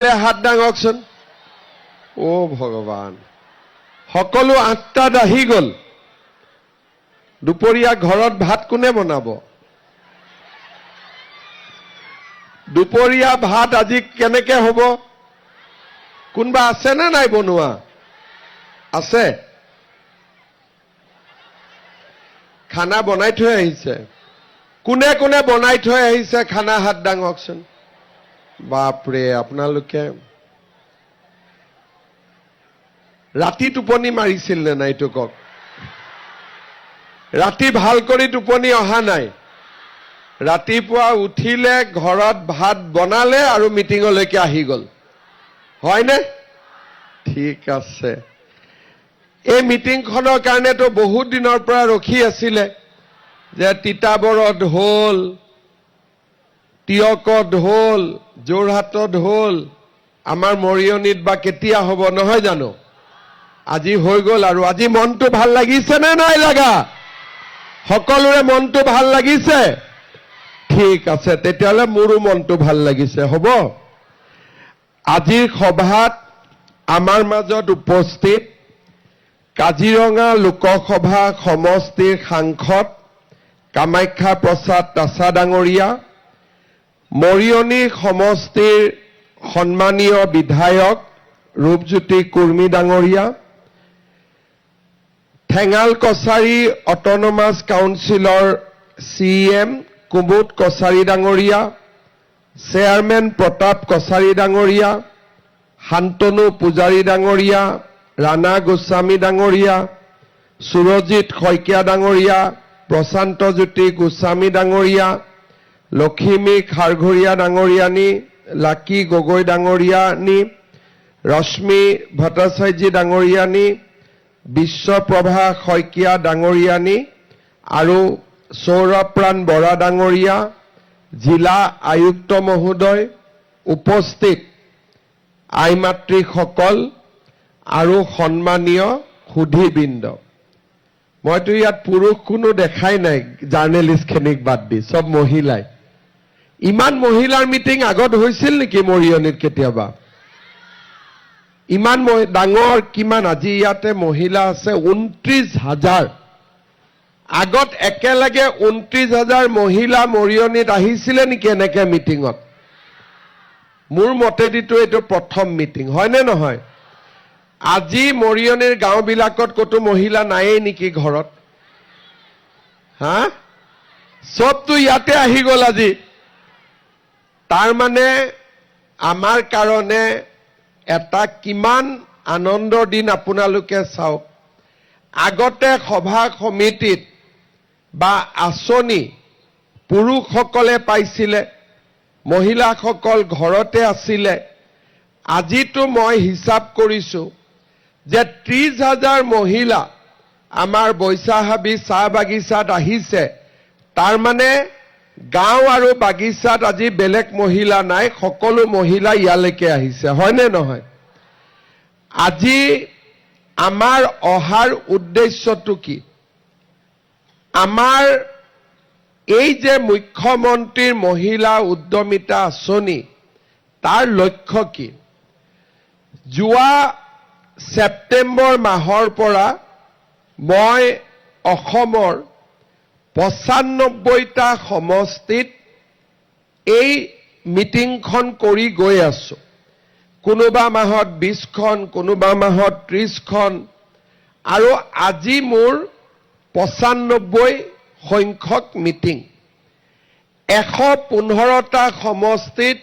হাত দাঙকচোন। অ' ভগৱান, সকলো 8টাত আহি গ'ল। দুপৰীয়া ঘৰত ভাত কোনে বনাব? দুপৰীয়া ভাত আজি কেনেকে হ'ব? কোনোবা আছেনে নাই বনোৱা? আছে? খানা বনাই থৈ আহিছে? কোনে কোনে বনাই থৈ আহিছে খানা, হাত দাঙকচোন। বাপৰে, আপোনালোকে ৰাতি টোপনি মাৰিছিল নে নাই এইটো কওক? ৰাতি ভাল কৰি টোপনি অহা নাই? ৰাতিপুৱা উঠিলে, ঘৰত ভাত বনালে আৰু মিটিঙলৈকে আহি গ'ল, হয়নে? ঠিক আছে। এই মিটিংখনৰ কাৰণেতো বহুত দিনৰ পৰা ৰখি আছিলে যে তিতাবৰত হ'ল, তিয়কত হ'ল, যোৰহাটত হ'ল, আমাৰ মৰিয়নিত বা কেতিয়া হ'ব, নহয় জানো? আজি হৈ গ'ল। আৰু আজি মনটো ভাল লাগিছে নে নাই লগা? সকলোৰে মনটো ভাল লাগিছে? ঠিক আছে, তেতিয়াহ'লে মোৰো মনটো ভাল লাগিছে। হ'ব, আজিৰ সভাত আমাৰ মাজত উপস্থিত কাজিৰঙা লোকসভা সমষ্টিৰ সাংসদ কামাখ্যা প্ৰসাদ তাছা ডাঙৰীয়া, মৰিয়নি সমষ্টিৰ সন্মানীয় বিধায়ক ৰূপজ্যোতি কুৰ্মী ডাঙৰীয়া, ঠেঙাল কছাৰী অট'নমাছ কাউন্সিলৰ চি এম কুমুদ কছাৰী ডাঙৰীয়া, চেয়াৰমেন প্ৰতাপ কছাৰী ডাঙৰীয়া, শান্তনু পূজাৰী ডাঙৰীয়া, ৰাণা গোস্বামী ডাঙৰীয়া, সুৰজিৎ শইকীয়া ডাঙৰীয়া, প্ৰশান্ত জ্যোতি গোস্বামী ডাঙৰীয়া, লখিমী খাৰঘৰীয়া ডাঙৰীয়ানী, লাকি গগৈ ডাঙৰীয়ানী, ৰশ্মি ভট্টাচাৰ্যী ডাঙৰীয়ানী, বিশ্বপ্ৰভা শইকীয়া ডাঙৰীয়ানী আৰু সৌৰভপ্ৰাণ বৰা ডাঙৰীয়া, জিলা আয়ুক্ত মহোদয়, উপস্থিত আই মাতৃসকল আৰু সন্মানীয় সুধীবৃন্দ। মইতো ইয়াত পুৰুষ কোনো দেখাই নাই, জাৰ্নেলিষ্টখিনিক বাদ দি চব মহিলাই। ইমান মহিলাৰ মিটিং আগত হৈছিল নেকি মৰিয়নিত কেতিয়াবা? ইমান ডাঙৰ কিমান আজি ইয়াতে মহিলা আছে? 29,000। আগত একেলগে 29,000 মহিলা মৰিয়নিত আহিছিলে নেকি এনেকে মিটিঙত? মোৰ মতেদিতো এইটো প্ৰথম মিটিং, হয়নে নহয়? আজি মৰিয়নিৰ গাঁওবিলাকত ক'তো মহিলা নায়েই নেকি ঘৰত? হা, চবতো ইয়াতে আহি গ'ল আজি। তাৰ মানে আমাৰ কাৰণে এটা কিমান আনন্দৰ দিন আপোনালোকে চাওক। আগতে সভা সমিতিত বা আঁচনি পুৰুষসকলে পাইছিলে, মহিলাসকল ঘৰতে আছিলে। আজিতো মই হিচাপ কৰিছো যে 30,000 মহিলা আমাৰ বৈচাহাবি চাহ বাগিচাত আহিছে। তাৰ মানে গাঁও আৰু বাগিচাত আজি বেলেগ মহিলা নাই, সকলো মহিলা ইয়ালৈকে আহিছে, হয়নে নহয়? আজি আমাৰ অহাৰ উদ্দেশ্যটো কি? আমাৰ এই যে মুখ্যমন্ত্ৰীৰ মহিলা উদ্যমিতা আঁচনি, তাৰ লক্ষ্য কি? যোৱা ছেপ্টেম্বৰ মাহৰ পৰা মই অসমৰ 95টা সমষ্টিত এই মিটিংখন কৰি গৈ আছো। কোনোবা মাহত 20খন, কোনোবা মাহত 30খন, আৰু আজি মোৰ 95 সংখ্যক মিটিং। 115টা সমষ্টিত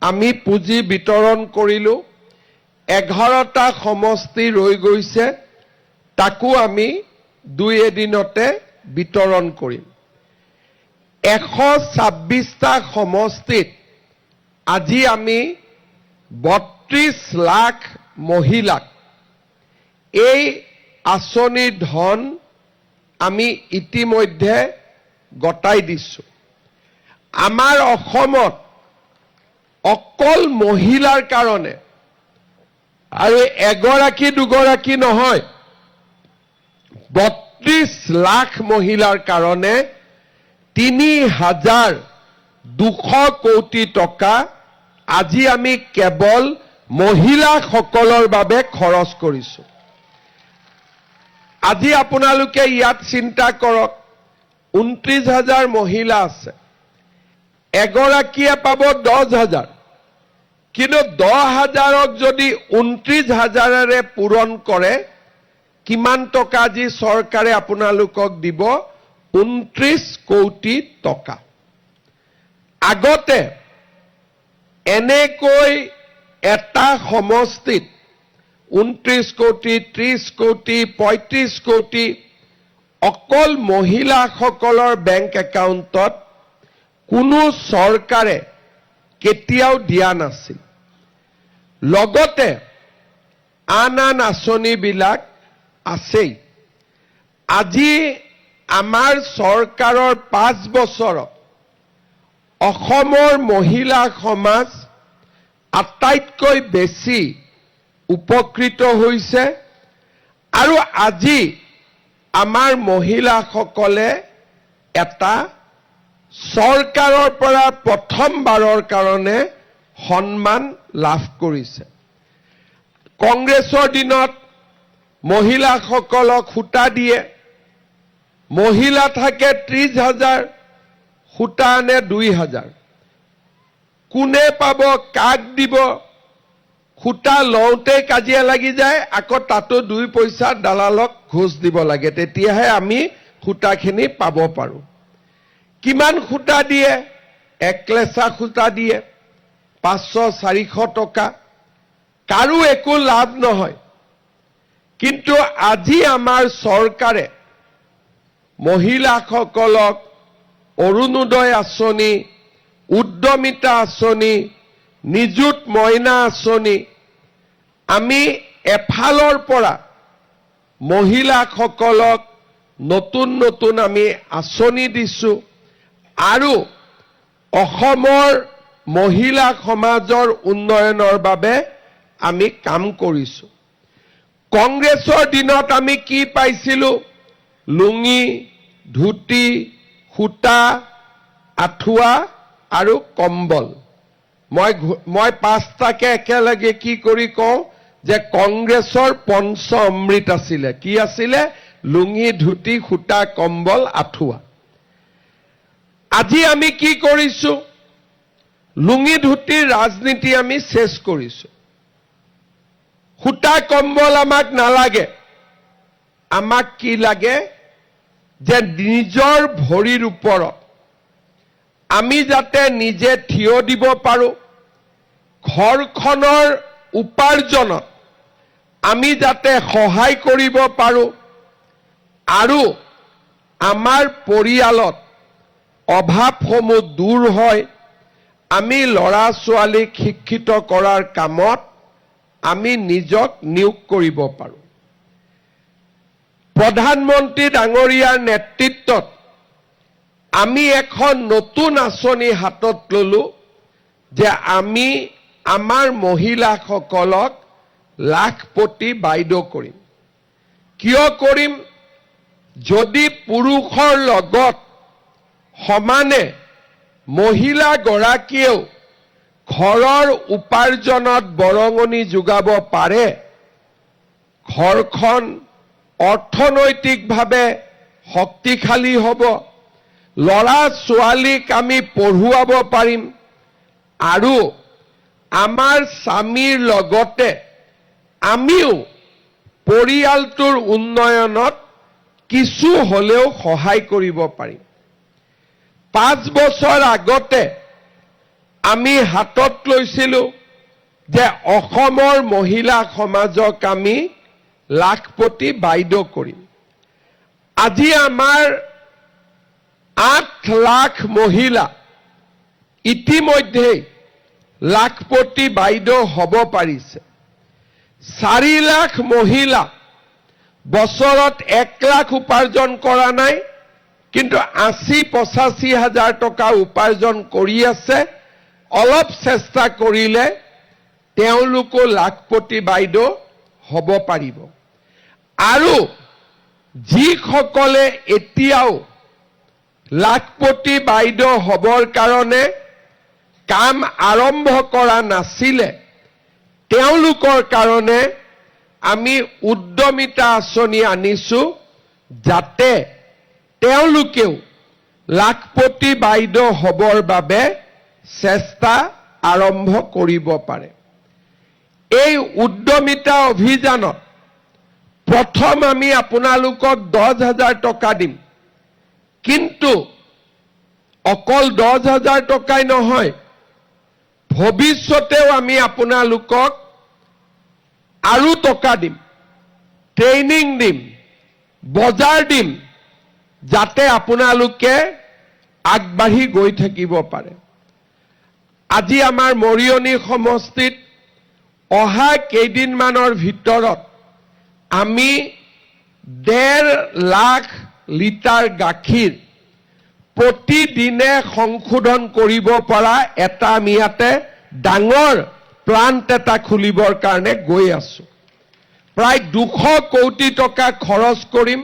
আমি পুঁজি বিতৰণ কৰিলো। 11টা সমষ্টি ৰৈ গৈছে, তাকো আমি দুই এদিনতে বিতৰণ কৰিম। 126টা সমষ্টিত আজি আমি 32 লাখ মহিলাক এই আঁচনিৰ ধন আমি ইতিমধ্যে গতাই দিছো। আমাৰ অসমত অকল মহিলাৰ কাৰণে আৰু এগৰাকী দুগৰাকী নহয়, 32 লাখ মহিলাৰ কাৰণে 3,200 কোটি টকা আজি আমি কেৱল মহিলাসকলৰ বাবে খৰচ কৰিছো। আজি আপোনালোকে ইয়াত চিন্তা কৰক, 29 হাজাৰ মহিলা আছে, এগৰাকীয়ে পাব 10 হাজাৰ। কিন্তু 10 হাজাৰক যদি 29 হাজাৰেৰে পূৰণ কৰে, কিমান টকা আজি চৰকাৰে আপোনালোকক দিব? 29 কোটি টকা। আগতে এনেকৈ এটা সমষ্টিত 29 কোটি, 30 কোটি, 35 কোটি অকল মহিলাসকলৰ বেংক একাউণ্টত কোনো চৰকাৰে কেতিয়াও দিয়া নাছিল। লগতে আন আন আঁচনিবিলাক আছেই। আজি আমাৰ চৰকাৰৰ 5 বছৰত অসমৰ মহিলা সমাজ আটাইতকৈ বেছি উপকৃত হৈছে আৰু আজি আমাৰ মহিলাসকলে এটা চৰকাৰৰ পৰা প্ৰথমবাৰৰ কাৰণে সন্মান লাভ কৰিছে। কংগ্ৰেছৰ দিনত মহিলাসকলক সূতা দিয়ে, মহিলা থাকে 30 হাজাৰ, সূতা আনে 2 হাজাৰ। কোনে পাব, কাক দিব? সূতা লওঁতে কাজিয়া লাগি যায়। আকৌ তাতো 2 পইচা দালালক ঘোচ দিব লাগে, তেতিয়াহে আমি সূতাখিনি পাব পাৰোঁ। কিমান সূতা দিয়ে? এক লেচা সূতা দিয়ে 500, 400 টকা। কাৰো একো লাভ নহয়। কিন্তু আজি আমাৰ চৰকাৰে মহিলাসকলক অৰুণোদয় আঁচনি, উদ্যমিতা আঁচনি, নিযুত মইনা আঁচনি, আমি এফালৰ পৰা মহিলাসকলক নতুন নতুন আমি আঁচনি দিছো আৰু অসমৰ মহিলা সমাজৰ উন্নয়নৰ বাবে আমি কাম কৰিছো। কংগ্ৰেছৰ দিনত আমি কি পাইছিলো? লুঙি, ধুতি, সূতা, আঁঠুৱা আৰু কম্বল। মই পাঁচটাকে একেলগে কি কৰি কওঁ যে কংগ্ৰেছৰ পঞ্চ অমৃত আছিলে। কি আছিলে? লুঙি, ধুতি, সূতা, কম্বল, আঁঠুৱা। আজি আমি কি কৰিছো? লুঙি ধুতিৰ ৰাজনীতি আমি শেষ কৰিছো। সূতা কম্বল আমাক নালাগে। আমাক কি লাগে যে নিজৰ ভৰিৰ ওপৰত আমি যাতে নিজে থিয় দিব পাৰোঁ, ঘৰখনৰ উপাৰ্জনত আমি যাতে সহায় কৰিব পাৰোঁ আৰু আমাৰ পৰিয়ালত অভাৱসমূহ দূৰ হয়, আমি ল'ৰা ছোৱালীক শিক্ষিত কৰাৰ কামত আমি নিজক নিয়োগ কৰিব পাৰোঁ। প্ৰধানমন্ত্ৰী ডাঙৰীয়াৰ নেতৃত্বত আমি এখন নতুন আঁচনি হাতত ললো যে আমি আমাৰ মহিলাসকলক লাখপতি বাইদেউ কৰিম। কিয় কৰিম? যদি পুৰুষৰ লগত সমানে মহিলাগৰাকীয়েও ঘৰৰ উপাৰ্জনত বৰঙণি যোগাব পাৰে, ঘৰখন অৰ্থনৈতিকভাৱে শক্তিশালী হ'ব, ল'ৰা ছোৱালীক আমি পঢ়ুৱাব পাৰিম আৰু আমাৰ স্বামীৰ লগতে আমিও পৰিয়ালটোৰ উন্নয়নত কিছু হলেও সহায় কৰিব পাৰিম। 5 বছৰ আগতে আমি হাতত লৈছিলো যে অসমৰ মহিলা সমাজক আমি লাখপতি বাইদেউ কৰিম। আজি আমাৰ 8 লাখ মহিলা ইতিমধ্যেই লাখপতি বাইদেউ হ'ব পাৰিছে। 4 লাখ মহিলা বছৰত 1 লাখ উপাৰ্জন কৰা নাই, কিন্তু 80 85 হাজাৰ টকা উপাৰ্জন কৰি আছে। অলপ চেষ্টা কৰিলে তেওঁলোকো লাখপতি বাইদেউ হ'ব পাৰিব। আৰু যিসকলে এতিয়াও লাখপতি বাইদেউ হ'বৰ কাৰণে কাম আৰম্ভ কৰা নাছিলে, তেওঁলোকৰ কাৰণে আমি উদ্যমিতা আঁচনি আনিছো, যাতে তেওঁলোকেও লাখপতি বাইদেউ হ'বৰ বাবে চেষ্টা আৰম্ভ কৰিব পাৰে। এই উদ্যমিতা অভিযানত প্ৰথম আমি আপোনালোকক 10,000 টকা দিম। কিন্তু অকল 10,000 টকাই নহয়, ভৱিষ্যতেও আমি আপোনালোকক আৰু টকা দিম, ট্ৰেইনিং দিম, বজাৰ দিম, যাতে আপোনালোকে আগবাঢ়ি গৈ থাকিব পাৰে। আজি আমাৰ মৰিয়নি সমষ্টিত অহা কেইদিনমানৰ ভিতৰত আমি 1.5 লাখ লিটাৰ গাখীৰ প্ৰতিদিনে সংশোধন কৰিব পৰা এটা আমি ইয়াতে ডাঙৰ প্লাণ্ট এটা খুলিবৰ কাৰণে গৈ আছো। প্ৰায় 200 কোটি টকা খৰচ কৰিম।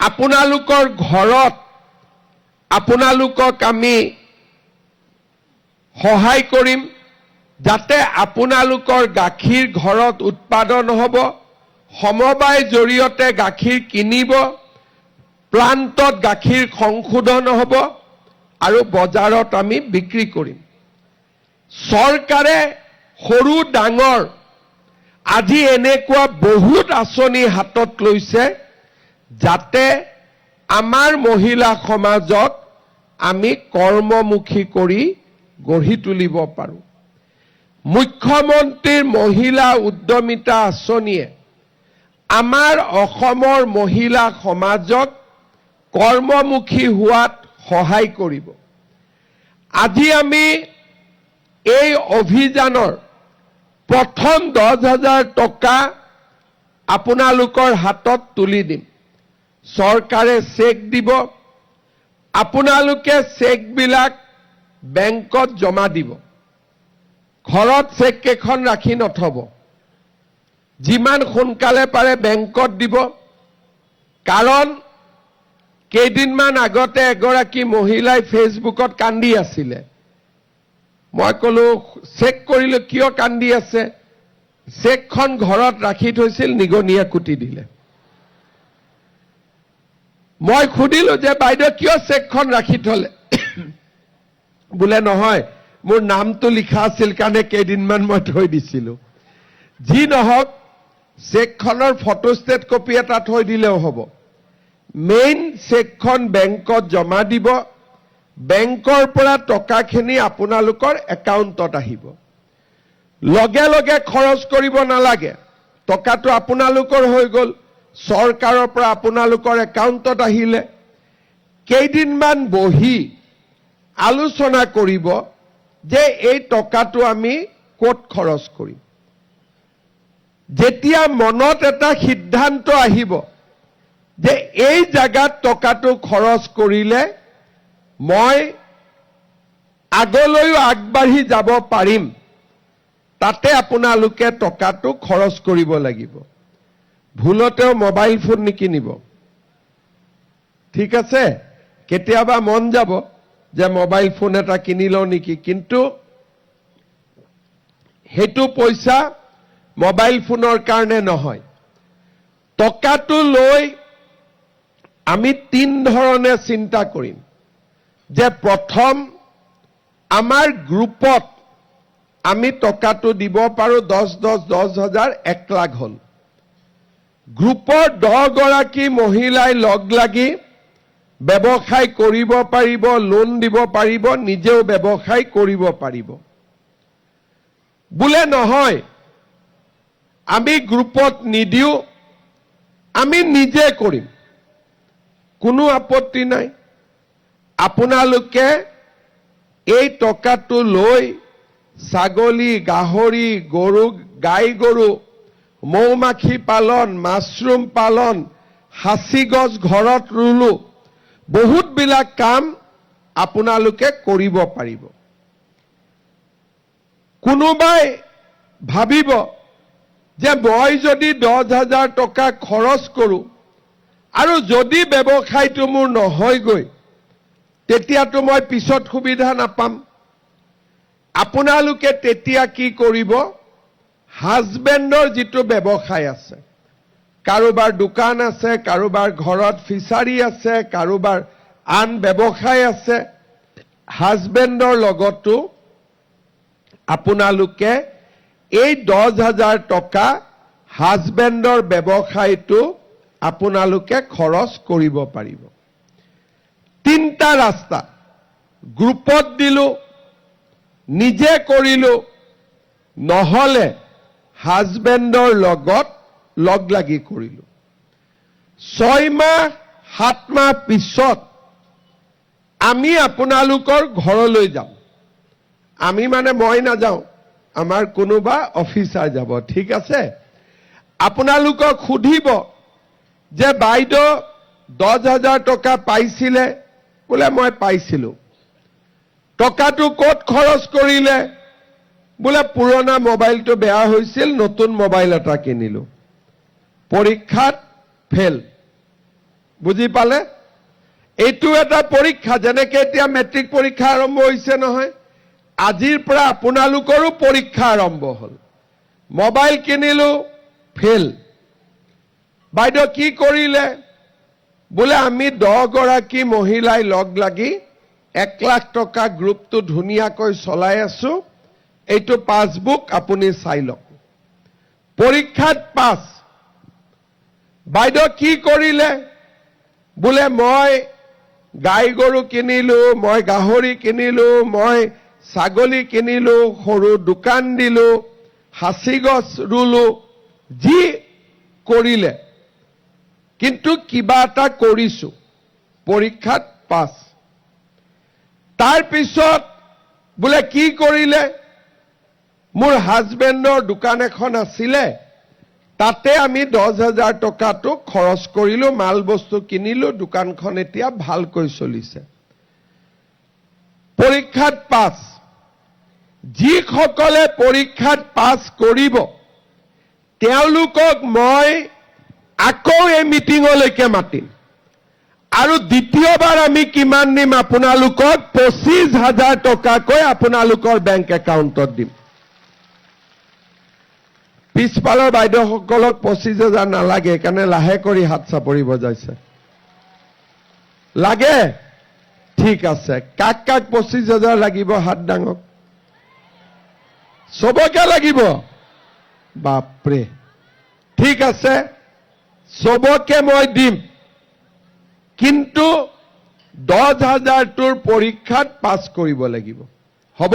আপোনালোকৰ ঘৰত আপোনালোকক আমি সহায় কৰিম, যাতে আপোনালোকৰ গাখীৰ ঘৰত উৎপাদন হ'ব, সমবায় জৰিয়তে গাখীৰ কিনিব, প্লাণ্টত গাখীৰ সংশোধন হ'ব আৰু বজাৰত আমি বিক্ৰী কৰিম। চৰকাৰে সৰু ডাঙৰ আজি এনেকুৱা বহুত আঁচনি হাতত লৈছে, যাতে আমাৰ মহিলা সমাজক আমি কৰ্মমুখী কৰি গঢ়ি তুলিব পাৰোঁ। মুখ্যমন্ত্ৰীৰ মহিলা উদ্যমিতা আঁচনিয়ে আমাৰ অসমৰ মহিলা সমাজক কৰ্মমুখী হোৱাত সহায় কৰিব। আজি আমি এই অভিযানৰ প্ৰথম 10,000 টকা আপোনালোকৰ হাতত তুলি দিম। চৰকাৰে চেক দিব, আপোনালোকে চেকবিলাক বেংকত জমা দিব। ঘৰত চেক কেইখন ৰাখি নথব। যিমান সোনকালে পাৰে বেংকত দিব। কাৰণ কেইদিনমান আগতে এগৰাকী মহিলাই ফেচবুকত কান্দি আছিলে। মই কলো, চেক কৰিলো, কিয় কান্দি আছে? চেকখন ঘৰত ৰাখি থৈছিল, নিগনিয়ে কুটি দিলে। মই সুধিলো যে বাইদেউ, কিয় চেকখন ৰাখি থলে? বোলে, নহয়, মোৰ নামটো লিখা আছিল কাৰণে কেইদিনমান মই থৈ দিছিলো। যি নহওক, চেকখনৰ ফটোষ্টেট কপি এটা থৈ দিলেও হ'ব। মেইন চেকখন বেংকত জমা দিব। বেংকৰ পৰা টকাখিনি আপোনালোকৰ একাউণ্টত আহিব। লগে লগে খৰচ কৰিব নালাগে। টকাটো আপোনালোকৰ হৈ গ'ল, চৰকাৰৰ পৰা আপোনালোকৰ একাউণ্টত আহিলে। কেইদিনমান বহি আলোচনা কৰিব যে এই টকাটো আমি ক'ত খৰচ কৰিম। যেতিয়া মনত এটা সিদ্ধান্ত আহিব যে এই জাগাত টকাটো খৰচ কৰিলে মই আগলৈও আগবাঢ়ি যাব পাৰিম, তাতে আপোনালোকে টকাটো খৰচ কৰিব লাগিব। ভুলতেও মোবাইল ফোন নিকিনিব, ঠিক আছে? কেতিয়াবা মন যাব যে মোবাইল ফোন এটা কিনি লওঁ নেকি, কিন্তু সেইটো পইচা মোবাইল ফোনৰ কাৰণে নহয়। টকাটো লৈ আমি তিন ধৰণে চিন্তা কৰিম যে প্ৰথম, আমাৰ গ্ৰুপত আমি টকাটো দিব পাৰোঁ। 10, 10, 10,000, 1 লাখ হ'ল। গ্ৰুপৰ 10গৰাকী মহিলাই লগ লাগি ব্যৱসায় কৰিব পাৰিব, লোন দিব পাৰিব, নিজেও ব্যৱসায় কৰিব পাৰিব। বোলে নহয়, আমি গ্ৰুপত নিদিওঁ, আমি নিজে কৰিম, কোনো আপত্তি নাই। আপোনালোকে এই টকাটো লৈ ছাগলী, গাহৰি, গৰু, গাই গৰু, মৌ মাখি পালন, মাছৰুম পালন, সাঁচি গছ ঘৰত ৰুলো, বহুতবিলাক কাম আপোনালোকে কৰিব পাৰিব। কোনোবাই ভাবিব যে মই যদি 10,000 টকা খৰচ কৰোঁ আৰু যদি ব্যৱসায়টো মোৰ নহয়গৈ, তেতিয়াতো মই পিছত সুবিধা নাপাম। আপোনালোকে তেতিয়া কি কৰিব? হাজবেণ্ডৰ যিটো ব্যৱসায় আছে, কাৰোবাৰ দোকান আছে, কাৰোবাৰ ঘৰত ফিচাৰী আছে, কাৰোবাৰ আন ব্যৱসায় আছে, হাজবেণ্ডৰ লগতো আপোনালোকে এই 10,000 টকা হাজবেণ্ডৰ ব্যৱসায়টো আপোনালোকে খৰচ কৰিব পাৰিব। তিনিটা ৰাস্তা: গ্ৰুপত দিলো, নিজে কৰিলো, নহলে হাজবেণ্ডৰ লগত লগ লাগি কৰিলো। 6 মাহ, 7 মাহ পিছত আমি আপোনালোকৰ ঘৰলৈ যাম। আমি মানে মই নাযাওঁ, আমাৰ কোনোবা অফিচাৰ যাব, ঠিক আছে? আপোনালোকক সুধিব যে বাইদেউ, 10,000 টকা পাইছিলে? বোলে মই পাইছিলো। টকাটো ক'ত খৰচ কৰিলে? বোলে পুৰণা মোবাইলটো বেয়া হৈছিল, নতুন মোবাইল এটা কিনিলো। পৰীক্ষাত ফেইল। বুজি পালে? এইটো এটা পৰীক্ষা। যেনেকে এতিয়া মেট্ৰিক পৰীক্ষা আৰম্ভ হৈছে নহয়, আজিৰ পৰা আপোনালোকৰো পৰীক্ষা আৰম্ভ হ'ল। মোবাইল কিনিলো, ফেইল। বাইদেউ, কি কৰিলে? বোলে আমি 10গৰাকী মহিলাই লগ লাগি 1 লাখ টকা গ্ৰুপটো ধুনীয়াকৈ চলাই আছো, এইটো পাছবুক আপুনি চাই লওক। পৰীক্ষাত পাছ। বাইদেউ, কি কৰিলে? বোলে মই গাই গৰু কিনিলো, মই গাহৰি কিনিলো, মই ছাগলী কিনিলো, সৰু দোকান দিলো, সাঁচি গছ ৰুলো, যি কৰিলে কিন্তু কিবা এটা কৰিছো। পৰীক্ষাত পাছ। তাৰপিছত বোলে কি কৰিলে? মোৰ হাজবেণ্ডৰ দোকান এখন আছিলে, তাতে আমি 10,000 টকাটো খৰচ কৰিলো, মাল বস্তু কিনিলো, দোকানখন এতিয়া ভালকৈ চলিছে। পৰীক্ষাত পাছ। যিসকলে পৰীক্ষাত পাছ কৰিব, তেওঁলোকক মই আকৌ এই মিটিঙলৈকে মাতিম আৰু দ্বিতীয়বাৰ আমি কিমান দিম আপোনালোকক? 25,000 টকাকৈ আপোনালোকৰ বেংক একাউণ্টত দিম। পিছফালৰ বাইদেউসকলক 25,000 নালাগে, সেইকাৰণে লাহে কৰি হাত চাপৰি বজাইছে। লাগে? ঠিক আছে। কাক কাক 25,000 লাগিব হাত ডাঙক। চবকে লাগিব? বাপৰে! ঠিক আছে, চবকে মই দিম, কিন্তু 10,000টোৰ পৰীক্ষাত পাছ কৰিব লাগিব। হ'ব?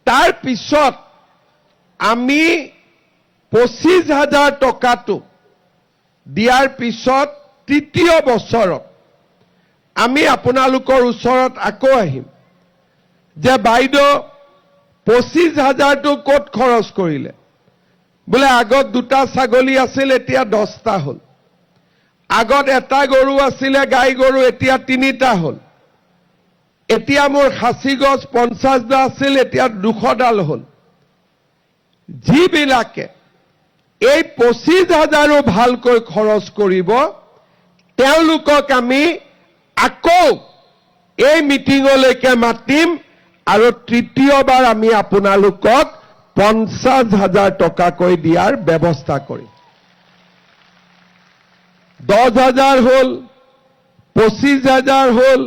তাৰ পিছত আমি 25,000 টকাটো দিয়াৰ পিছত তৃতীয় বছৰত আমি আপোনালোকৰ ওচৰত আকৌ আহিম যে বাইদেউ, 25,000টো ক'ত খৰচ কৰিলে? বোলে আগত দুটা ছাগলী আছিল, এতিয়া 10টা হ'ল। আগত এটা গৰু আছিলে, গাই গৰু, এতিয়া তিনিটা হ'ল। এতিয়া মোৰ খাচী গছ 50টা আছিল, এতিয়া 200ডাল হ'ল। যিবিলাকে এই 25,000ো ভালকৈ খৰচ কৰিব, তেওঁলোকক আমি আকৌ এই মিটিঙলৈকে মাতিম আৰু তৃতীয়বাৰ আমি আপোনালোকক 50,000 টকাকৈ দিয়াৰ ব্যৱস্থা কৰিম। 10,000 হ'ল, 25,000 হ'ল,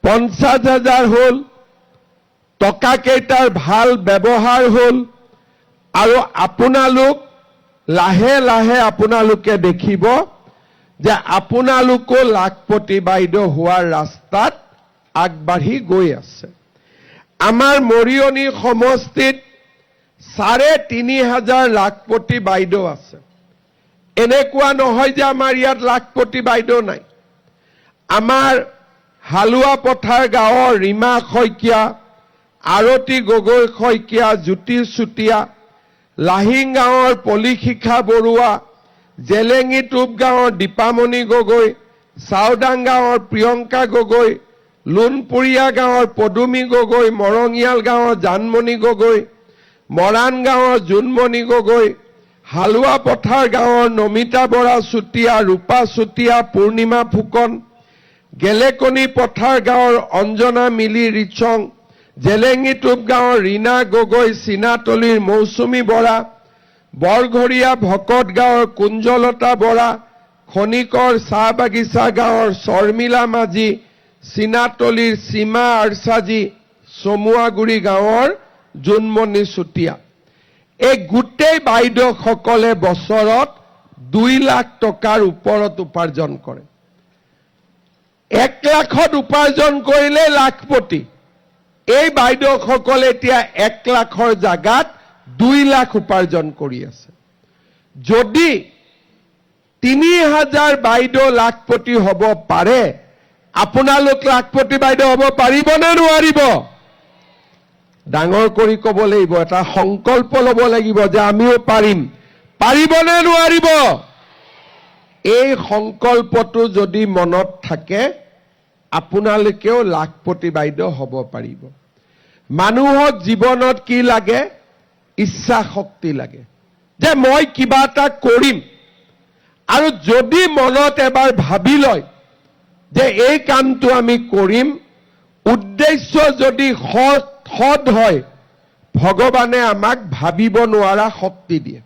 50,000 হ'ল, টকাকেইটাৰ ভাল ব্যৱহাৰ হ'ল আৰু আপোনালোক লাহে লাহে আপোনালোকে দেখিব যে আপোনালোকো লাখপতি বাইদেউ হোৱাৰ ৰাস্তাত আগবাঢ়ি গৈ আছে। আমাৰ মৰিয়নি সমষ্টিত 3500 লাখপতি বাইদেউ আছে। এনেকুৱা নহয় যে আমাৰ ইয়াত লাখপতি বাইদেউ নাই। আমাৰ হালোৱা পথাৰ গাঁৱৰ ৰীমা শইকীয়া, আৰতী গগৈ শইকীয়া, জ্যোতি চুতীয়া, লাহিং গাঁৱৰ পলিশিখা বৰুৱা, জেলেঙী টোপ গাঁৱৰ দীপামণি গগৈ, চাওদাং গাঁৱৰ প্ৰিয়ংকা গগৈ, লোনপুৰীয়া গাঁৱৰ পদুমী গগৈ, মৰঙিয়াল গাঁৱৰ জানমণি গগৈ, মৰাণ গাঁৱৰ জোনমণি গগৈ, হালোৱা পথাৰ গাঁৱৰ নমিতা বৰা চুতীয়া, ৰূপা চুতীয়া, পূৰ্ণিমা ফুকন, গেলেকনি পথাৰ গাঁৱৰ অঞ্জনা মিলি ৰিচং, জেলেঙীটোপ গাঁৱৰ ৰীণা গগৈ, চিনাতলিৰ মৌচুমী বৰা, বৰঘৰীয়া ভকত গাঁৱৰ কুঞ্জলতা বৰা, খনিকৰ চাহ বাগিচা গাঁৱৰ শৰ্মিলা মাঝি, চিনাতলিৰ সীমা আৰচাজী, চমুৱাগুৰি গাঁৱৰ জোনমণি চুতীয়া। এই গোটেই বাইদেউসকলে বছৰত 2 লাখ টকাৰ ওপৰত উপাৰ্জন কৰে। 1 লাখত উপাৰ্জন কৰিলে লাখপতি। এই বাইদেউসকলে এতিয়া 1 লাখৰ জাগাত 2 লাখ উপাৰ্জন কৰি আছে। যদি 3000 বাইদেউ লাখপতি হ'ব পাৰে, আপোনালোক লাখপতি বাইদেউ হ'ব পাৰিবনে নোৱাৰিব? ডাঙৰ কৰি ক'ব লাগিব, এটা সংকল্প ল'ব লাগিব যে আমিও পাৰিম। পাৰিবনে নোৱাৰিব? এই সংকল্পটো যদি মনত থাকে, আপোনালোকেও লাখপতি বাইদেউ হ'ব পাৰিব। মানুহক জীৱনত কি লাগে? ইচ্ছা শক্তি লাগে যে মই কিবা এটা কৰিম। আৰু যদি মনত এবাৰ ভাবি লয় যে এই কামটো আমি কৰিম, উদ্দেশ্য যদি সৎ সৎ হয়, ভগৱানে আমাক ভাবিব নোৱাৰা শক্তি দিয়ে।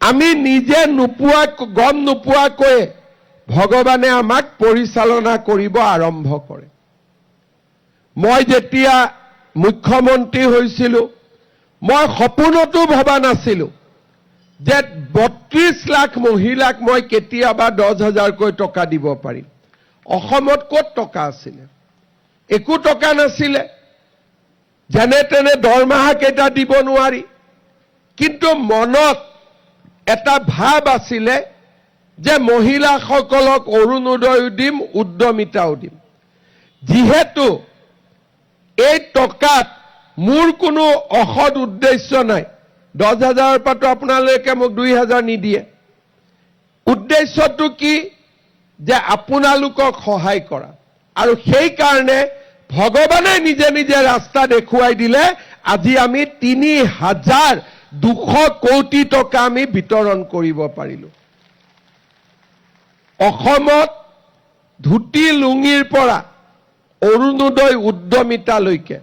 আমি নিজে নোপোৱা, গম নোপোৱাকৈয়ে ভগৱানে আমাক পৰিচালনা কৰিব আৰম্ভ কৰে। মই যেতিয়া মুখ্যমন্ত্ৰী হৈছিলো, মই সপোনতো ভবা নাছিলো যে 32 লাখ মহিলাক মই কেতিয়াবা 10 হাজাৰকৈ টকা দিব পাৰিম। অসমত ক'ত টকা আছিলে? একো টকা নাছিলে। যেনে তেনে দৰমহা কেইটা দিব নোৱাৰি। কিন্তু মনত এটা ভাৱ আছিলে যে মহিলাসকলক অৰুণোদয়ো দিম, উদ্যমিতাও দিম। যিহেতু এই টকাত মোৰ কোনো অসৎ উদ্দেশ্য নাই, 10 হাজাৰৰ পৰাতো আপোনালোকে মোক 2000 নিদিয়ে। উদ্দেশ্যটো কি যে আপোনালোকক সহায় কৰা। আৰু সেইকাৰণে ভগৱানে নিজে নিজে ৰাস্তা দেখুৱাই দিলে। আজি আমি 3200 কোটি টকা আমি বিতৰণ কৰিব পাৰিলো। অসমত ধুতি লুঙিৰ পৰা অৰুণোদয়, উদ্যমিতালৈকে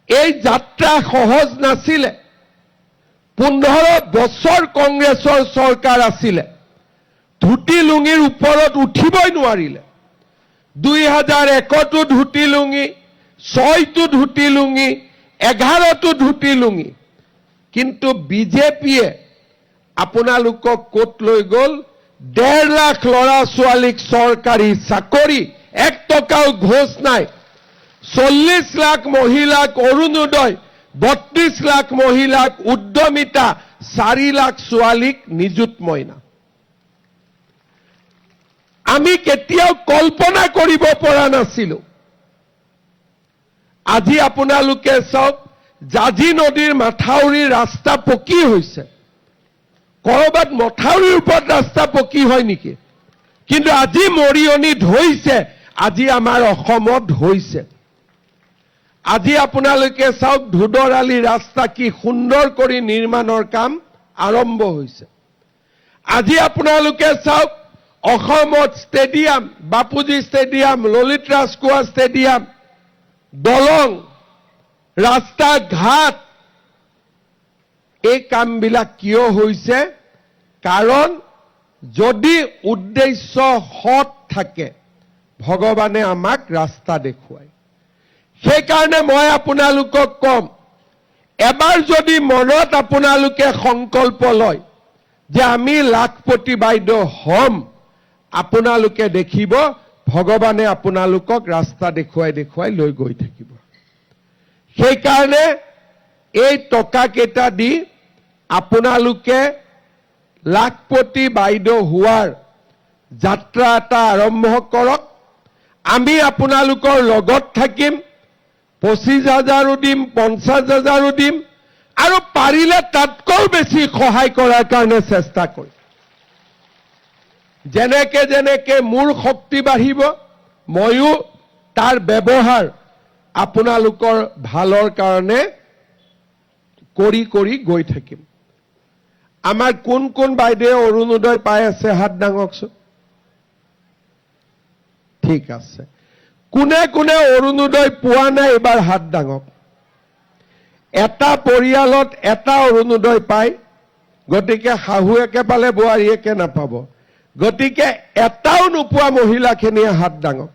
এই যাত্ৰা সহজ নাছিলে। 15 বছৰ কংগ্ৰেছৰ চৰকাৰ আছিলে, ধুতি লুঙিৰ ওপৰত উঠিবই নোৱাৰিলে। 2001তো ধুতি লুঙি, 6তো ধুতি লুঙি, 11তো ধুতি লুঙি। কিন্তু বিজেপিয়ে আপোনালোকক ক'ত লৈ গ'ল? 1.5 লাখ ল'ৰা ছোৱালীক চৰকাৰী চাকৰি, 1 টকাও ঘোচ নাই। 40 লাখ মহিলাক অৰুণোদয়, 32 লাখ মহিলাক উদ্যমিতা, 4 লাখ ছোৱালীক নিযুত মইনা। আমি কেতিয়াও কল্পনা কৰিব পৰা নাছিলো। আজি আপোনালোকে চাওক, জাঁজী নদীৰ মাথাউৰিৰ ৰাস্তা পকী হৈছে। কৰবাত মথাউৰিৰ ওপৰত ৰাস্তা পকী হয় নেকি? কিন্তু আজি মৰিয়নিত হৈছে, আজি আমাৰ অসমত হৈছে। আজি আপোনালোকে চাওক, ধোদৰ আলি ৰাস্তা কি সুন্দৰ কৰি নিৰ্মাণৰ কাম আৰম্ভ হৈছে। আজি আপোনালোকে চাওক, অসমত stadium, Bapuji stadium, Lalit Rajkhowa stadium, দলং, ৰাস্তা ঘাট, এই কামবিলাক কিয় হৈছে? কাৰণ যদি উদ্দেশ্য সৎ থাকে, ভগৱানে আমাক ৰাস্তা দেখুৱায়। সেইকাৰণে মই আপোনালোকক ক'ম, এবাৰ যদি মনত আপোনালোকে সংকল্প লয় যে আমি লাখপতি বাইদেউ হ'ম, আপোনালোকে দেখিব ভগৱানে আপোনালোকক ৰাস্তা দেখুৱাই দেখুৱাই লৈ গৈ থাকিব। সেইকাৰণে এই টকাকেইটা দি আপোনালোকে লাখপতি বাইদেউ হোৱাৰ যাত্ৰা এটা আৰম্ভ কৰক। আমি আপোনালোকৰ লগত থাকিম। 25 হাজাৰো দিম, 50 হাজাৰো দিম আৰু পাৰিলে তাতকৈও বেছি সহায় কৰাৰ কাৰণে চেষ্টা কৰিম। যেনেকে যেনেকে মোৰ শক্তি বাঢ়িব, ময়ো তাৰ ব্যৱহাৰ আপোনালোকৰ ভালৰ কাৰণে কৰি কৰি গৈ থাকিম। আমাৰ কোন কোন বাইদেৱে অৰুণোদয় পাই আছে, হাত দাঙকচোন। ঠিক আছে। কোনে কোনে অৰুণোদয় পোৱা নাই, এইবাৰ হাত দাঙক। এটা পৰিয়ালত এটা অৰুণোদয় পায়, গতিকে শাহুৱেকে পালে বোৱাৰীয়েকে নাপাব। গতিকে এটাও নোপোৱা মহিলাখিনিয়ে হাত দাঙক।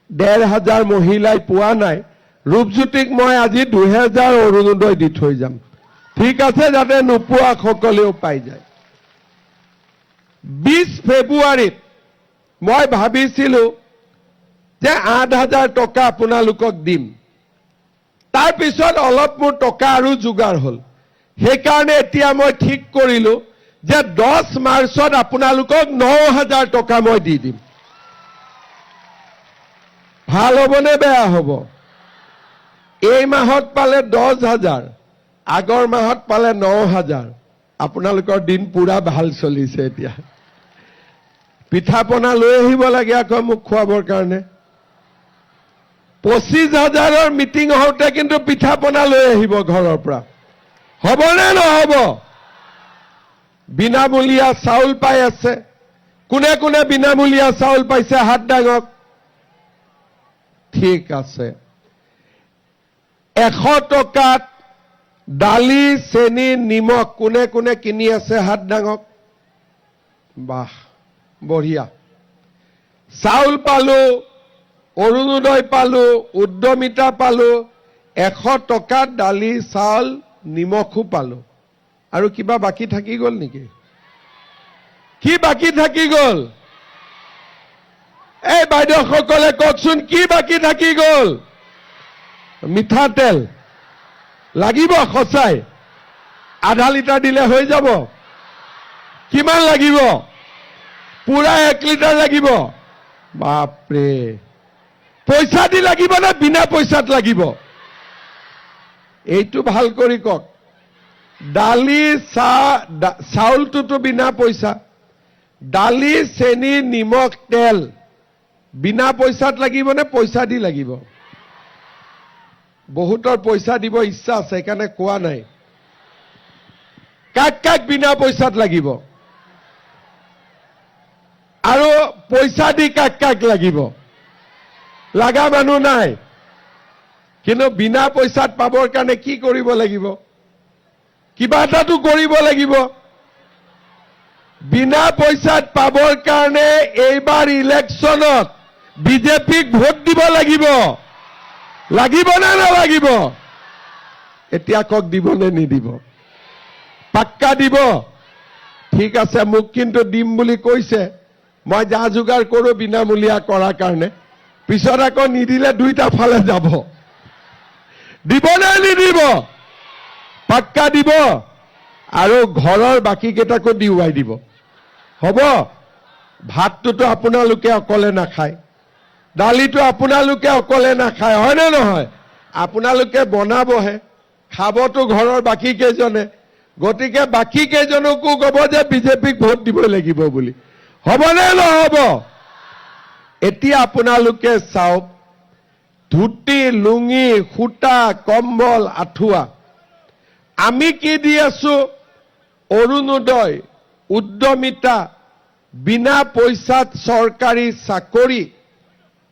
1,500 মহিলাই পোৱা নাই। ৰূপজ্যোতিক মই আজি 2,000 অৰুণোদয় দি থৈ যাম, ঠিক আছে? যাতে নোপোৱা সকলেও পাই যায়। 20 ফেব্ৰুৱাৰীত মই ভাবিছিলো যে 8,000 টকা আপোনালোকক দিম। তাৰপিছত অলপ মোৰ টকা আৰু যোগাৰ হ'ল। সেইকাৰণে এতিয়া মই ঠিক কৰিলো যে 10 মাৰ্চত আপোনালোকক 9,000 টকা মই দি দিম। ভাল হ'বনে বেয়া হ'ব? এই মাহত পালে 10,000, আগৰ মাহত পালে 9,000। আপোনালোকৰ দিন পুৰা ভাল চলিছে। এতিয়া পিঠা পনা লৈ আহিব লাগে আকৌ মোক খুৱাবৰ কাৰণে। 25 হাজাৰৰ মিটিং হওঁতে কিন্তু পিঠা পনা লৈ আহিব ঘৰৰ পৰা। হ'বনে নহ'ব? বিনামূলীয়া চাউল পাই আছে। কোনে কোনে বিনামূলীয়া চাউল পাইছে, হাত দাঙক। ঠিক আছে। 100 টকাত দালি, চেনি, নিমখ কোনে কোনে কিনি আছে, হাত দাঙক। বাহ, বঢ়িয়া। চাউল পালো, অৰুণোদয় পালো, উদ্যমিতা পালো, 100 টকাত দালি, চাউল, নিমখো পালো। আৰু কিবা বাকী থাকি গ'ল নেকি? কি বাকী থাকি গ'ল? এই বাইদেউসকলে কওকচোন, কি বাকী থাকি গ'ল? মিঠাতেল লাগিব সঁচাই? আধা লিটাৰ দিলে হৈ যাব? কিমান লাগিব? পুৰা 1 লিটাৰ লাগিব? বাপৰে! পইচা দি লাগিব নে বিনা পইচাত লাগিব? এইটো ভাল কৰি কওক। দালি, চাহ, চাউলটোতো বিনা পইচা। দালি, চেনি, নিমখ, তেল বিনা পইচাত লাগিব নে পইচা দি লাগিব? বহুতৰ পইচা দিব ইচ্ছা আছে, সেইকাৰণে কোৱা নাই। কাক কাক বিনা পইচাত লাগিব আৰু পইচা দি কাক কাক লাগিব? লগা মানুহ নাই। কিন্তু বিনা পইচাত পাবৰ কাৰণে কি কৰিব লাগিব? কিবা এটাতো কৰিব লাগিব। বিনা পইচাত পাবৰ কাৰণে এইবাৰ ইলেকশ্যনত বিজেপিক ভোট দিব লাগিব। লাগিব নে নালাগিব? এতিয়া কওক, দিব নে নিদিব? পাক্কা দিব? ঠিক আছে। মোক কিন্তু দিম বুলি কৈছে। মই যা যোগাৰ কৰোঁ বিনামূলীয়া কৰাৰ কাৰণে। পিছত আকৌ নিদিলে দুইটা ফালে যাব। দিব নে নিদিব? পাক্কা দিব। আৰু ঘৰৰ বাকী কেইটাকো দিওৱাই দিব। হ'ব? ভাতটোতো আপোনালোকে অকলে নাখায়, দালিটো আপোনালোকে অকলে নাখায়, হয়নে নহয়? আপোনালোকে বনাবহে, খাবতো ঘৰৰ বাকী কেইজনে। গতিকে বাকী কেইজনকো ক'ব যে বিজেপিক ভোট দিব লাগিব বুলি। হ'বনে নহ'ব? এতিয়া আপোনালোকে চাওক, ধুতি, লুঙি, সূতা, কম্বল, আঁঠুৱা আমি কি দি আছো? অৰুণোদয়, উদ্যমিতা, বিনা পইচাত চৰকাৰী চাকৰি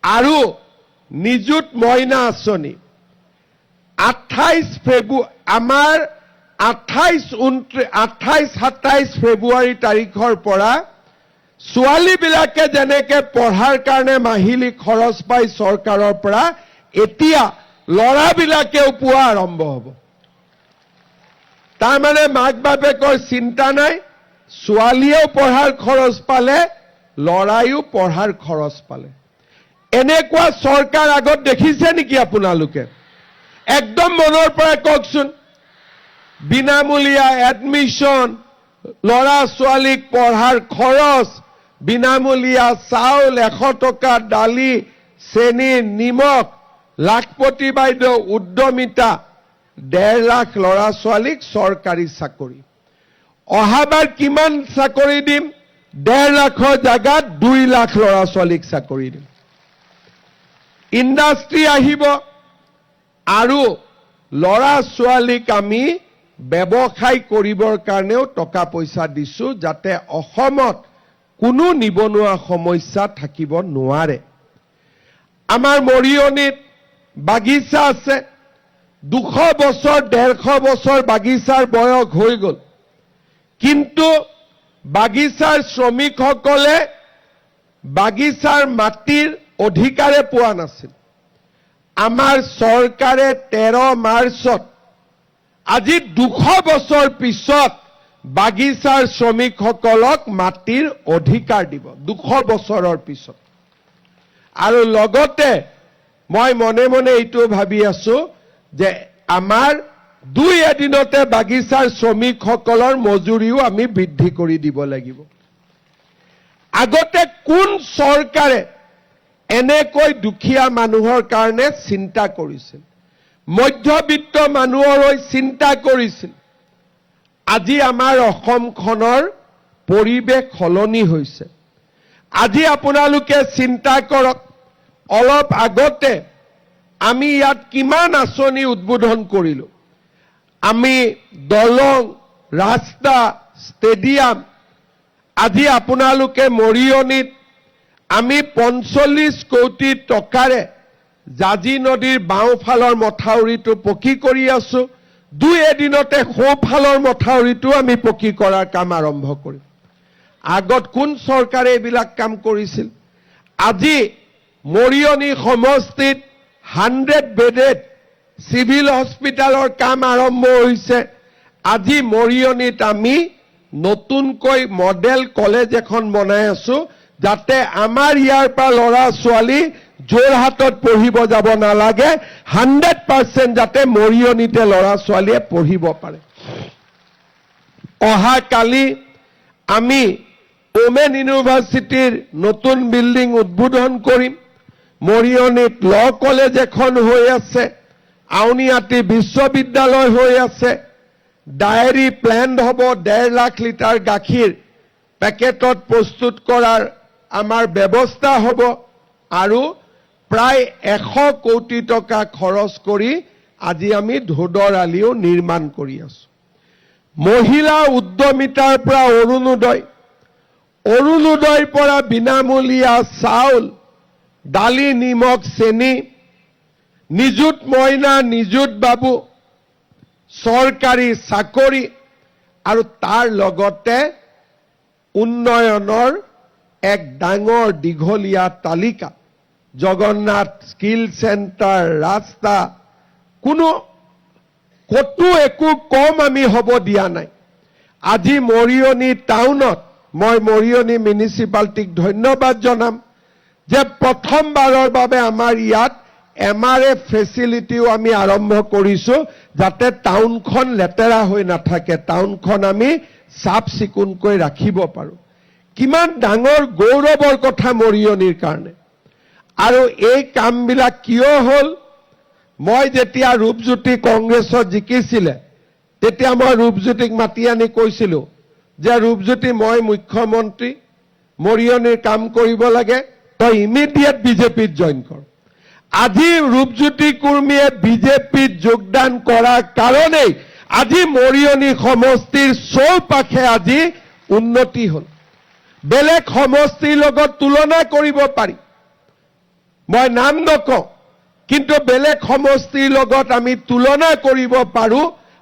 আৰু নিযুত মইনা আঁচনি। আমাৰ 28, 29, 28, 27 ফেব্ৰুৱাৰী তাৰিখৰ পৰা ছোৱালীবিলাকে যেনেকে পঢ়াৰ কাৰণে মাহিলী খৰচ পায় চৰকাৰৰ পৰা, এতিয়া ল'ৰাবিলাকেও পোৱা আৰম্ভ হ'ব। তাৰমানে মাক বাপেকৰ চিন্তা নাই। ছোৱালীয়েও পঢ়াৰ খৰচ পালে, ল'ৰাইও পঢ়াৰ খৰচ পালে। এনেকুৱা চৰকাৰ আগত দেখিছে নেকি আপোনালোকে? একদম মনৰ পৰা কওকচোন। বিনামূলীয়া এডমিশ্যন, ল'ৰা ছোৱালীক পঢ়াৰ খৰচ, বিনামূলীয়া চাউল, 100 টকা দালি, চেনি, নিমখ, লাখপতি বাইদেউ, উদ্যমিতা, 1.5 লাখ ল'ৰা ছোৱালীক চৰকাৰী চাকৰি। অহাবাৰ কিমান চাকৰি দিম? 1.5 লাখৰ জেগাত 2 লাখ ল'ৰা ছোৱালীক চাকৰি দিম। ইণ্ডাষ্ট্ৰী আহিব আৰু ল'ৰা ছোৱালীক আমি ব্যৱসায় কৰিবৰ কাৰণেও টকা পইচা দিছো, যাতে অসমত কোনো নিবনুৱা সমস্যা থাকিব নোৱাৰে। আমাৰ মৰিয়নিত বাগিচা আছে, 200 বছৰ, 150 বছৰ বাগিচাৰ বয়স হৈ গ'ল। কিন্তু বাগিচাৰ শ্ৰমিকসকলে বাগিচাৰ মাটিৰ অধিকাৰে পোৱা নাছিল। আমাৰ চৰকাৰে 13 মাৰ্চত আজি 200 বছৰ পিছত বাগিচাৰ শ্ৰমিকসকলক মাটিৰ অধিকাৰ দিব, 200 বছৰৰ পিছত। আৰু লগতে মই মনে মনে এইটো ভাবি আছো যে আমাৰ দুই এদিনতে বাগিচাৰ শ্ৰমিকসকলৰ মজুৰিও আমি বৃদ্ধি কৰি দিব লাগিব। আগতে কোন চৰকাৰে এনেকৈ দুখীয়া মানুহৰ কাৰণে চিন্তা কৰিছিল, মধ্যবিত্ত মানুহৰ হৈ চিন্তা কৰিছিল? আজি আমাৰ অসমখনৰ পৰিৱেশ সলনি হৈছে। আজি আপোনালোকে চিন্তা কৰক, অলপ আগতে আমি ইয়াত কিমান আঁচনি উদ্বোধন কৰিলো। আমি দলং, ৰাস্তা, ষ্টেডিয়াম। আজি আপোনালোকে মৰিয়নিত আমি 45 কোটি টকাৰে জাঁজী নদীৰ বাওঁফালৰ মথাউৰিটো পকী কৰি আছো। দুই এদিনতে সোঁফালৰ মথাউৰিটো আমি পকী কৰাৰ কাম আৰম্ভ কৰিম। আগত কোন চৰকাৰে এইবিলাক কাম কৰিছিল? আজি মৰিয়নি সমষ্টিত 100 বেডেড চিভিল হস্পিটেলৰ কাম আৰম্ভ হৈছে। আজি মৰিয়নিত আমি নতুনকৈ মডেল কলেজ এখন বনাই আছো, যাতে আমাৰ ইয়াৰ পৰা ল'ৰা ছোৱালী যোৰহাটত পঢ়িব যাব নালাগে, 100% যাতে মৰিয়নিতে ল'ৰা ছোৱালীয়ে পঢ়িব পাৰে। অহাকালি আমি ওমেন ইউনিভাৰ্চিটিৰ নতুন বিল্ডিং উদ্বোধন কৰিম। মৰিয়নিত ল কলেজ এখন হৈ আছে, আউনীআটী বিশ্ববিদ্যালয় হৈ আছে, ডায়েৰী প্লেণ্ট হ'ব, 1.5 লাখ লিটাৰ গাখীৰ পেকেটত প্ৰস্তুত কৰাৰ আমাৰ ব্যৱস্থা হ'ব আৰু প্ৰায় 100 কোটি টকা খৰচ কৰি আজি আমি ধোদৰ আলিও নিৰ্মাণ কৰি আছো। মহিলা উদ্যমিতাৰ পৰা অৰুণোদয়, অৰুণোদয়ৰ পৰা বিনামূলীয়া চাউল, দালি, নিমখ, চেনি, নিযুত মইনা, নিযুত বাবু, চৰকাৰী চাকৰি আৰু তাৰ লগতে উন্নয়নৰ এক ডাঙৰ দীঘলীয়া তালিকা, জগন্নাথ স্কিল চেণ্টাৰ, ৰাস্তা, কোনো ক'তো একো কম আমি হ'ব দিয়া নাই। আজি মৰিয়নি টাউনত মই মৰিয়নি মিউনিচিপালিটিক ধন্যবাদ জনাম যে প্ৰথমবাৰৰ বাবে আমাৰ ইয়াত এমআৰএফ ফেচিলিটিও আমি আৰম্ভ কৰিছো, যাতে টাউনখন লেতেৰা হৈ নাথাকে, টাউনখন আমি চাফ চিকুণকৈ ৰাখিব পাৰোঁ। কিমান ডাঙৰ গৌৰৱৰ কথা মৰিয়নিৰ কাৰণে! আৰু এই কামবিলাক কিয় হ'ল? মই যেতিয়া ৰূপজ্যোতি কংগ্ৰেছত জিকিছিলে, তেতিয়া মই ৰূপজ্যোতিক মাতি আনি কৈছিলো যে ৰূপজ্যোতি, মই মুখ্যমন্ত্ৰী, মৰিয়নিৰ কাম কৰিব লাগে, তই ইমিডিয়েট বিজেপিত জইন কৰ। আজি ৰূপজ্যোতি কুৰ্মীয়ে বিজেপিত যোগদান কৰাৰ কাৰণেই আজি মৰিয়নি সমষ্টিৰ চৌপাশে আজি উন্নতি হ'ল। বেলেগ সমষ্টিৰ লগত তুলনা কৰিব পাৰি, মই নাম নকওঁ, কিন্তু বেলেগ সমষ্টিৰ লগত আমি তুলনা কৰিব পাৰো,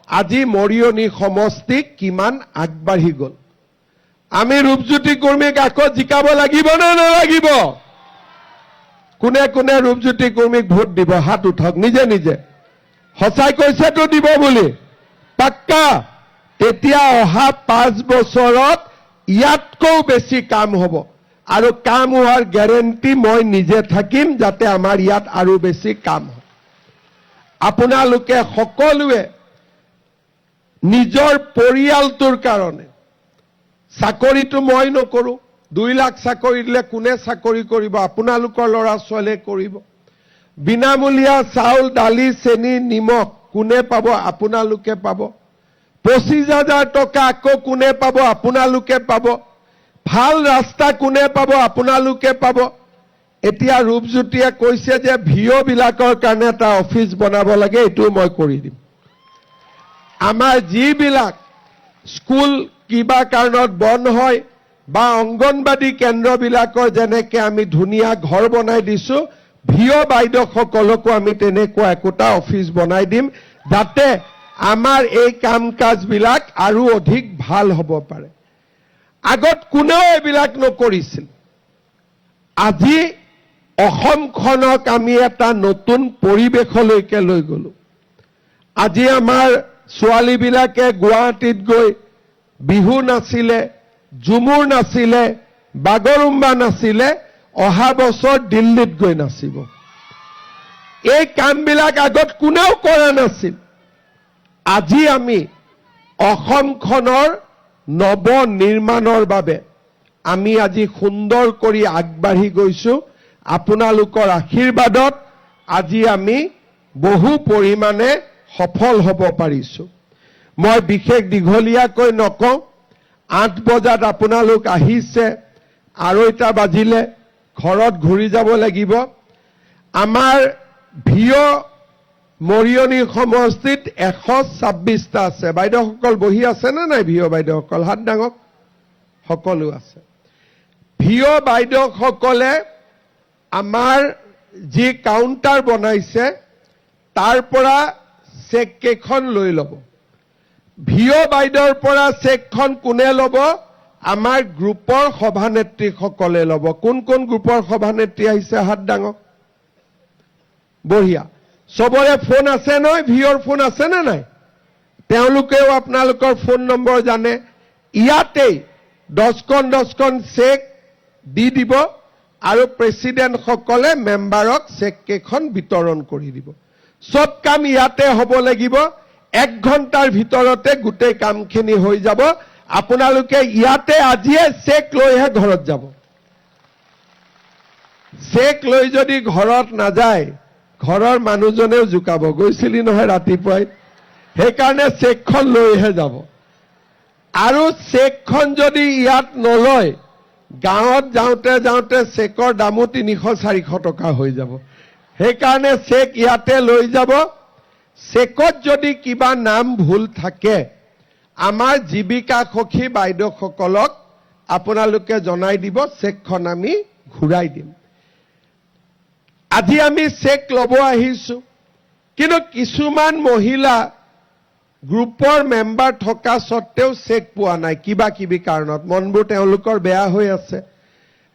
আজি মৰিয়নি সমষ্টি কিমান আগবাঢ়ি গ'ল। আমি ৰূপজ্যোতি কুৰ্মীক আকৌ জিকাব লাগিব নে নালাগিব? কোনে কোনে ৰূপজ্যোতি কুৰ্মীক ভোট দিব, হাত উঠক নিজে নিজে। সঁচাই কৈছেতো দিব বুলি? পাক্কা? তেতিয়া অহা 5 বছৰত ইয়াতকৈও বেছি কাম হ'ব আৰু কাম হোৱাৰ গেৰেণ্টি মই নিজে থাকিম, যাতে আমাৰ ইয়াত আৰু বেছি কাম হয়। আপোনালোকে সকলোৱে নিজৰ পৰিয়ালটোৰ কাৰণে, চাকৰিটো মই নকৰোঁ, 2 লাখ চাকৰি দিলে কোনে চাকৰি কৰিব? আপোনালোকৰ ল'ৰা ছোৱালীয়ে কৰিব। বিনামূলীয়া চাউল, দালি, চেনি, নিমখ কোনে পাব? আপোনালোকে পাব। 25 হাজাৰ টকা আকৌ কোনে পাব? আপোনালোকে পাব। ভাল ৰাস্তা কোনে পাব? আপোনালোকে পাব। এতিয়া ৰূপজ্যোতিয়ে কৈছে যে ভিঅ' বিলাকৰ কাৰণে এটা অফিচ বনাব লাগে, এইটোও মই কৰি দিম। আমাৰ যিবিলাক স্কুল কিবা কাৰণত বন্ধ হয় বা অংগনবাদী কেন্দ্ৰবিলাকৰ যেনেকে আমি ধুনীয়া ঘৰ বনাই দিছো, ভিঅ' বাইদেউসকলকো আমি তেনেকুৱা একোটা অফিচ বনাই দিম, যাতে আমাৰ এই কাম কাজবিলাক আৰু অধিক ভাল হ'ব পাৰে। আগত কোনেও এইবিলাক নকৰিছিল। আজি অসমখনক আমি এটা নতুন পৰিৱেশলৈকে লৈ গ'লো। আজি আমাৰ ছোৱালীবিলাকে গুৱাহাটীত গৈ বিহু নাছিলে, ঝুমুৰ নাছিলে, বাগৰুম্বা নাছিলে, অহা বছৰ দিল্লীত গৈ নাচিব। এই কামবিলাক আগত কোনেও কৰা নাছিল। আজি আমি অসমখনৰ নৱ নিৰ্মাণৰ বাবে আমি আজি সুন্দৰ কৰি আগবাঢ়ি গৈছো। আপোনালোকৰ আশীৰ্বাদত আজি আমি বহু পৰিমাণে সফল হ'ব পাৰিছো। মই বিশেষ দীঘলীয়াকৈ নকওঁ। 8 বজাত আপোনালোক আহিছে, 2:30 বাজিলে ঘৰত ঘূৰি যাব লাগিব। আমাৰ ভিঅ' মৰিয়নি সমষ্টিত 126টা আছে। বাইদেউসকল বহি আছে নে নাই? ভিঅ' বাইদেউসকল হাত ডাঙক, সকলো আছে। ভিঅ' বাইদেউসকলে আমাৰ যি কাউণ্টাৰ বনাইছে তাৰ পৰা চেক কেইখন লৈ ল'ব। ভিঅ' বাইদেউৰ পৰা চেকখন কোনে ল'ব? আমাৰ গ্ৰুপৰ সভানেত্ৰীসকলে ল'ব। কোন কোন গ্ৰুপৰ সভানেত্ৰী আহিছে হাত ডাঙক। বঢ়িয়া। চবৰে ফোন আছে নহয়? ভিঅ'ৰ ফোন আছে নে নাই? তেওঁলোকেও আপোনালোকৰ ফোন নম্বৰ জানে। ইয়াতেই 10খন চেক দি দিব আৰু প্ৰেচিডেণ্টসকলে মেম্বাৰক চেক কেইখন বিতৰণ কৰি দিব। চব কাম ইয়াতে হ'ব লাগিব। 1 ঘণ্টাৰ ভিতৰতে গোটেই কামখিনি হৈ যাব। আপোনালোকে ইয়াতে আজিয়ে চেক লৈহে ঘৰত যাব। চেক লৈ যদি ঘৰত নাযায়, ঘৰৰ মানুহজনেও জোকাব, গৈছিলি নহয় ৰাতিপুৱাই। সেইকাৰণে চেকখন লৈহে যাব। আৰু চেকখন যদি ইয়াত নলয়, গাঁৱত যাওঁতে যাওঁতে চেকৰ দামো 300-400 টকা হৈ যাব। সেইকাৰণে চেক ইয়াতে লৈ যাব। চেকত যদি কিবা নাম ভুল থাকে, আমাৰ জীৱিকা সখী বাইদেউসকলক আপোনালোকে জনাই দিব, চেকখন আমি ঘূৰাই দিম। আজি আমি চেক ল'ব আহিছো, কিন্তু কিছুমান মহিলা গ্ৰুপৰ মেম্বাৰ থকা স্বত্তেও চেক পোৱা নাই, কিবা কিবি কাৰণত মনবোৰ তেওঁলোকৰ বেয়া হৈ আছে।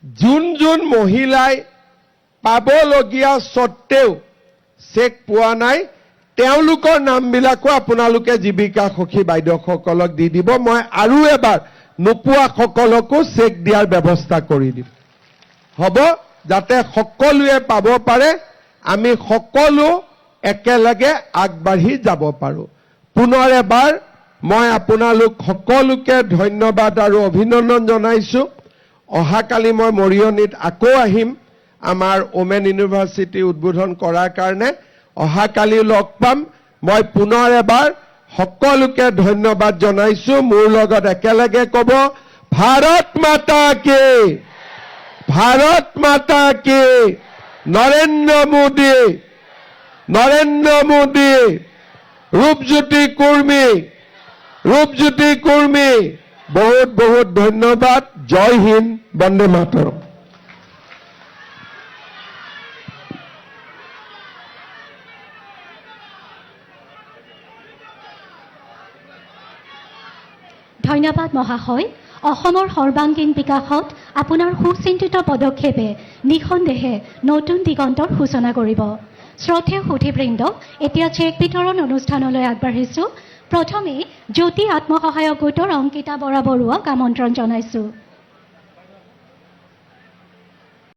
যোন যোন মহিলাই পাবলগীয়া স্বত্তেও চেক পোৱা নাই, তেওঁলোকৰ নামবিলাকো আপোনালোকে জীৱিকা সখী বাইদেউসকলক দি দিব। মই আৰু এবাৰ নোপোৱাসকলকো চেক দিয়াৰ ব্যৱস্থা কৰি দিম, হ'ব, যাতে সকলোৱে পাব পাৰে। আমি সকলো একেলগে আগবাঢ়ি যাব পাৰোঁ। পুনৰ এবাৰ মই আপোনালোক সকলোকে ধন্যবাদ আৰু অভিনন্দন জনাইছোঁ। অহাকালি মই মৰিয়নিত আকৌ আহিম আমাৰ ওমেন ইউনিভাৰ্চিটি উদ্বোধন কৰাৰ কাৰণে। অহাকালি লগ পাম। মই পুনৰ এবাৰ সকলোকে ধন্যবাদ জনাইছোঁ। মোৰ লগত একেলগে ক'ব, ভাৰত মাতা কি, ভাৰত মাতা কি, নৰেন্দ্ৰ মোদী, নৰেন্দ্ৰ মোদী, ৰূপজ্যোতি কুৰ্মী, ৰূপজ্যোতি কুৰ্মী। বহুত বহুত ধন্যবাদ। জয় হিন্দ, বন্দে মাতৰম। ধন্যবাদ মহাশয়। অসমৰ সৰ্বাংগীন বিকাশত আপোনাৰ সুচিন্তিত পদক্ষেপে নিঃসন্দেহে নতুন দিগন্তৰ সূচনা কৰিব। শ্ৰদ্ধেয় সুধীবৃন্দ, এতিয়া চেক বিতৰণ অনুষ্ঠানলৈ আগবাঢ়িছোঁ। প্ৰথমে জ্যোতি আত্মসহায়ক গোটৰ অংকিতা বৰা বৰুৱাক আমন্ত্ৰণ জনাইছোঁ।